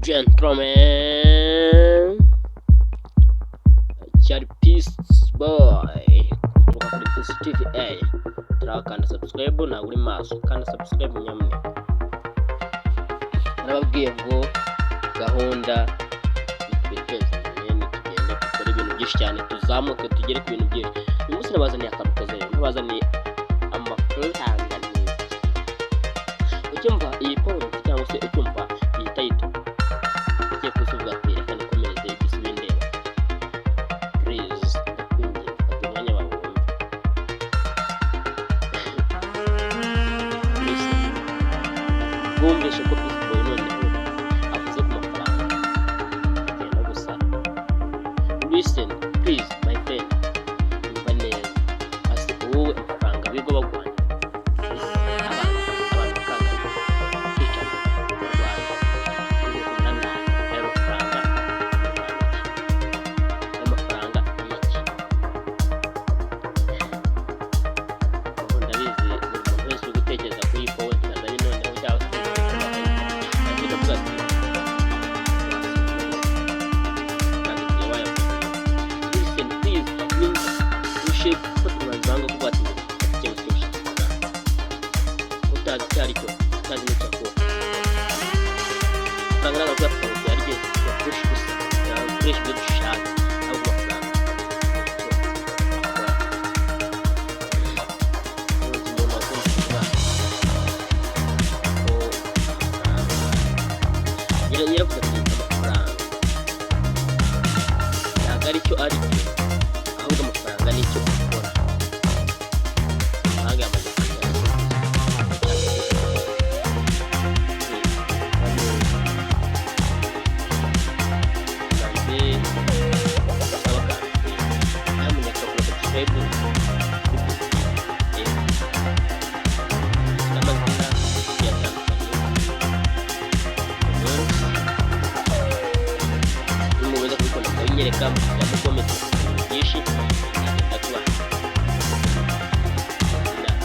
Gentlemen, cyari Peace Boy kuturuka kuri Peace TV A. Turakanda subscribe, ntabwo uri maso, kanda subscribe nyamuneka. Narababwiye ngo gahunda twiteze imbere, nitugende dukore ibintu byinshi cyane, tuzamuke tugere ku bintu byinshi. Uyu munsi nabazaniye akantu keza rero, nabazaniye amafaranga ni iki. Ucyumva iyi point cyangwa se ucyumva iyi title, ugiye kuzuvuga ati: "Reka nikomereze ibyo bindeba." Please, ndakwinginze, fata umwanya wawe wumve. Listen. Bwumvishe ko Peace Boy noneho avuze ku mafaranga, agiye no gusara. Listen please, my friend, umva neza. Ase wowe amafaranga birirwa bagwanya ese abantu bakangana, kwicana, kurwana, kumera nabi, ayo mafaranga ni iki? Ayo mafaranga ni iki? Ubu ndabizi buri muntu wese uri gutekereza kuri iyi point nazanye noneho, cyangwa se ahita avuga ati: "Ntabwo igihe wayavuze." Listen please, nimba ushe gufata umwanzuro wanga kuvuga ati ngo ufate icyemezo cyo gushaka amafaranga, utazi icyo ari cyo, utazi n'icyo akora. Amafaranga ntabwo tuyafata ngo tuyarye, tuyakoreshe gusa, tuyakoreshe ibyo dushaka, ahubwo amafaranga icyo akora. Umuntu wakunze kuvuga ko amafaranga, yaravuze ati: "Amafaranga ntabwo ari cyo ari cyo, ahubwo amafaranga ni icyo akora." Umuhanga yamaze kumenya icyo ashaka kuvuga. Banze basaba akantu, nyamuneka kora subscribe kuri Peace TV n'amazina agiye atandukanye. Umunsi nimubeza kubikora, mukabinyereka, mushyiramo comment, ibintu byinshi nzagenda tubaha izina ubwanyu.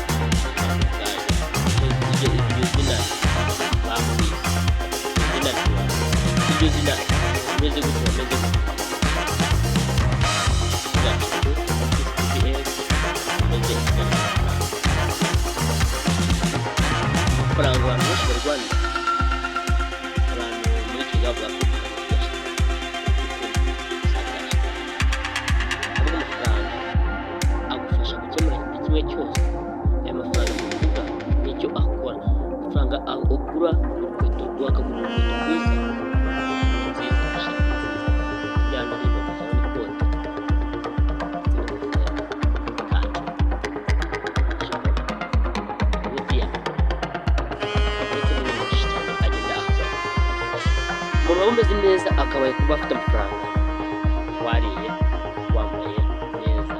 Iryo zina bakwise, izina ryawe, iryo zina rimeze gutya, bameze gutya, gatatu Peace TV imeze. Amafaranga abantu benshi barwanira, abantu muri Kigali bavuga ko amafaranga, ahubwo amafaranga agufasha gukemura buri kimwe cyose. Aya mafaranga tuvuga nicyo akora. Amafaranga ugura urukweto, wakagura urukweto rwiza, nziza, ishati nziza, ijyana n'ipantaro n'ikote ndetse n'ingofero, ikanzu, ijipo, ingutiya ndetse n'ibindi byinshi cyane agenda akora. Umuntu waba umeze neza akabaye kuba afite amafaranga, wariye, wambaye neza,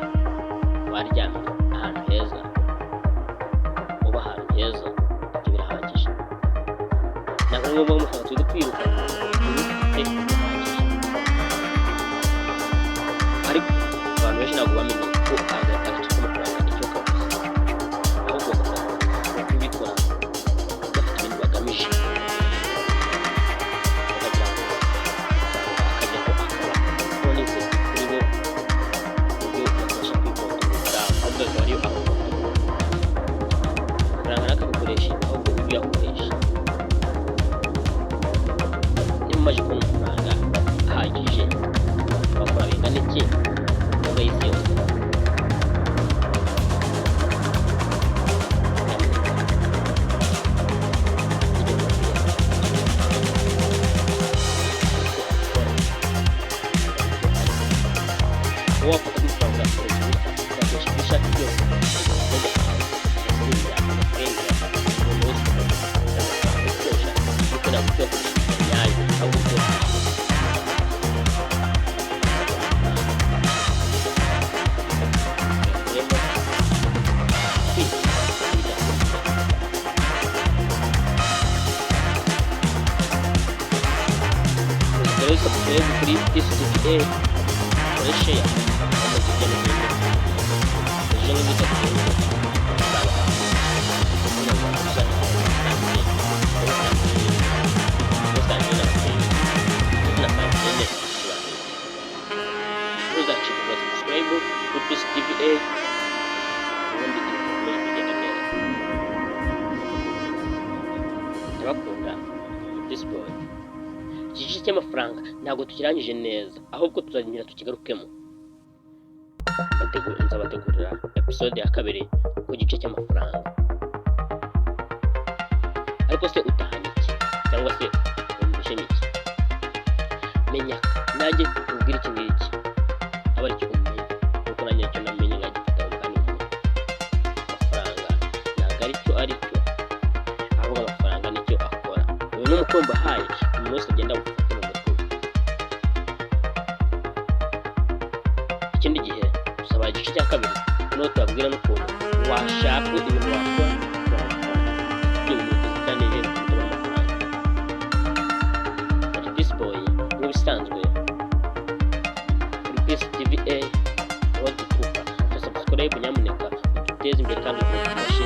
waryamye ahantu heza, uba ahantu heza, ibyo birahagije. Ntabwo ari ngombwa ngo amafaranga tujye kwiruka, ubifite birahagije. Ariko abantu benshi ntabwo bamenye ko agaciro k'amafaranga icyo kavuze, ahubwo bagafata kubikora bafite ibintu bagamije, bakagira ngo amafaranga akajyaho akaba konti kuri bo, ku buryo batabasha kwikontorora ubwabo, ahubwo akaba ariyo abakontorora. Amafaranga ntakagukoreshe, ahubwo ujye uyakoresha. Niba umaze kubona amafaranga ahagije, wakora bingana iki imbaga y'isi yose? Nyamuneka ibyo mbabwira icyo akora, icyo ari wowe. Wafata amafaranga ugakoresha ubusa, ugakoresha ibyo ushaka byose, ukajya ahantu ugasinda, ugatembera. Umuntu wese ufite amafaranga yo gukoresha, ariko ntabwo uyakoresha nyayo, ahubwo uyakoresha ubusa. Uyakuremo kwiga. Rero subscribe kuri Peace TV A, ukore share, comment hirya no hino. Ejo n'ibidatinze nzabaha izina rwa rusange, rusange rusange. A, ubundi ibintu bikomeje kugenda neza. Ndabakunda, ni Peace Boy. Iki gice cy'amafaranga ntabwo tukirangije neza, ahubwo tuzagenda tukigarukemo. Nzabategurira episode ya kabiri ku gice cy'amafaranga. Ariko se utahanye iki, cyangwa se wumvishe iki? Menya nanjye nkubwire iki ngiki, aba aricyo umenya, kuko nanjye icyo namenye nkagifata mu kandi mu mutwe. Amafaranga ntabwo ari cyo ari cyo, ahubwo amafaranga nicyo akora. Uyu ni umukoro mbahaye, umuntu wese agenda awufate mu mutwe we. Ikindi gihe dusaba igice cya kabiri, noneho tubabwira n'ukuntu washaka ibintu wakora ukabona amafaranga. Ibyo bintu byiza cyane rero bituma ubona amafaranga. Ati Peace Boy nk'ibisanzwe kuri Peace TV A, aho duturuka. Subscribe nyamuneka, uduteze imbere kandi udufashe.